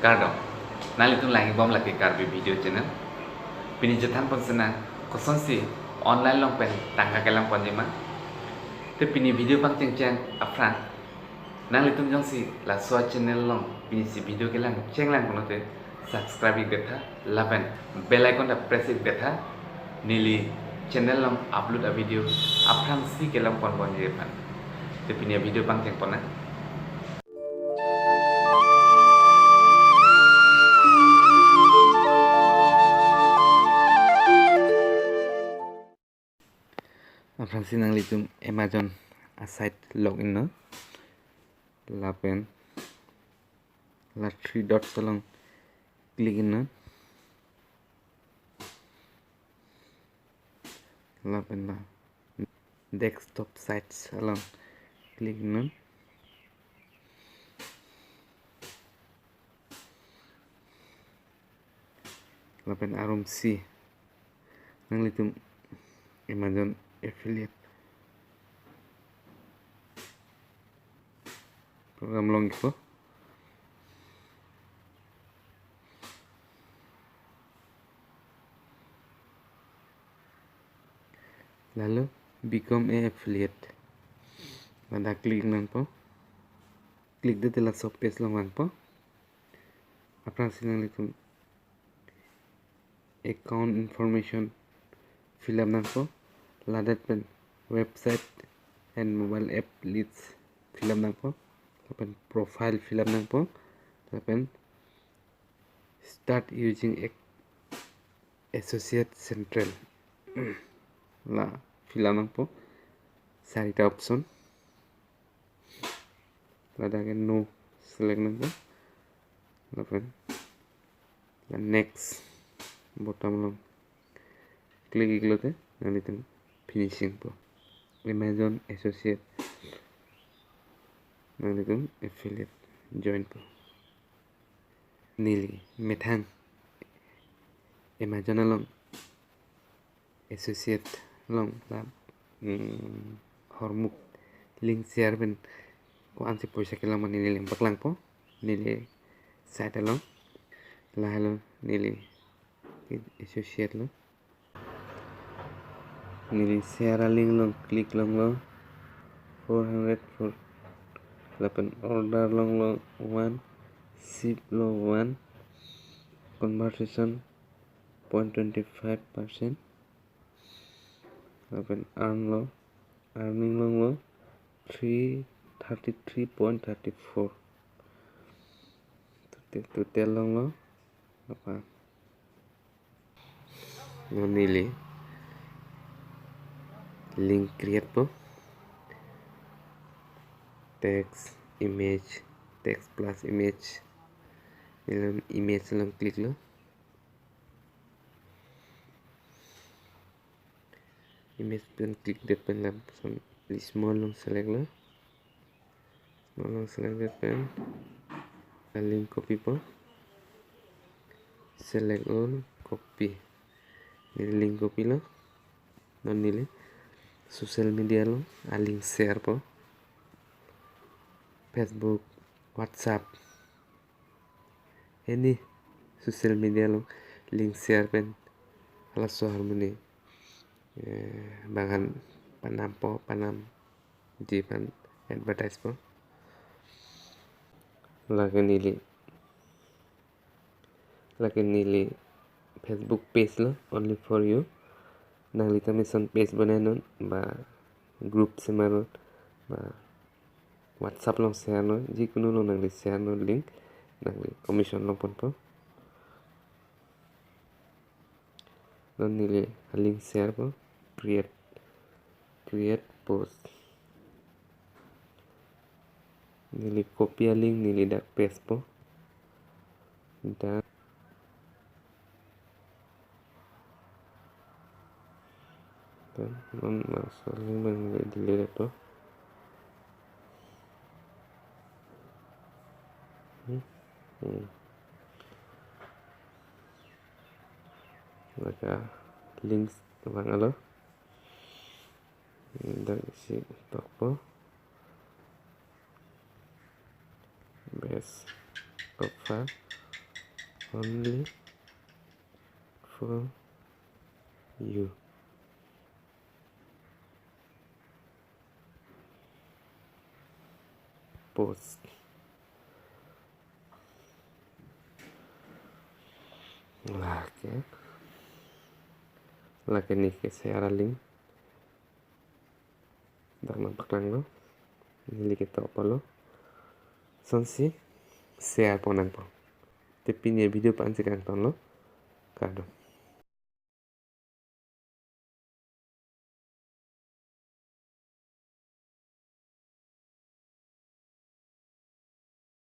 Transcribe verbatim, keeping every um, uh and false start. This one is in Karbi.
Kardom, nanglitum langbom lake Karbi Video Channel. Pini chethan pon sena kosonsi online along pen tangka kelang ponji ma. Te pini video pangchengcheng aphrang, nanglitum jongsi laso channel along pinisi video kelang chenglang pulote subscribe ik detha lapen bell icon ta press ik detha, neli channel along upload a video aphrangsi kelang pon ponji aphan. Te pini video pangcheng pon nang. Aphrangsi nanglitum Amazon a-site login non. Lapen la three dots along click in non. Lapen la desktop sites along click non. Lapen arumsi nanglitum Amazon affiliate program long ikpo. Lalu become a affiliate. Ladak click nangpo. Click det laso page along vangpo. Aphrangsi nanglitum account information fill up nangpo. Ladak pen website and mobile app leads fill up nangpo. Lapen profile fill up nangpo. Lapen start using ac-, associate central. La fill up nangpo. Sarita option. Ladak ke no select nangpo. Lapen la next button along click iklote nanglitum finishing po. Amazon associate nanglitum affiliate join po. Neli methang Amazon along associate along la, mm, hormuk link share pen ko-ansi poisa kelang ma neli leng paklangpo. Neli site along. Lahelo neli associate lo. Neli share a-link along click longlo. Four hundred four. Lapen order longlo one, ship lo one, conversation point twenty five percent. Lapen earn lo, earning longlo three, thirty three point thirty four. Total, total longlo apa? Non neli link create po. Text, image, text plus image. Neli image along click lo. Image pen click det pen lapuson small along select lo. Small along select det pen la link copy po. Select all, copy. Neli link copy lo. Non neli social media along a-link share po. Facebook, WhatsApp, any social media along link share pen halaso harmoni, eh, bang aphan panam po, panamji aphan advertise po. Lake neli, lake neli Facebook page lo, only for you. Nanglitum ison page bonai non ba group semar non ba WhatsApp along share non, jikunu along nangli share non link, nangli commission long ponpo. Non neli link share po, create, create post. Neli copy a-link neli dak paste po. Dak. Dan non laso link abang neli delete po. Hmm. Hmm. Lake links vanglo. Dak isi tokpo. Best offer Only for you. Post. Lake. Lake neli ke-share a-link dak nangpaklanglo. Neli ketok polo. Sonsi share pon nangpo. Te pini a-video pu ansi kangtonlo. Kardom.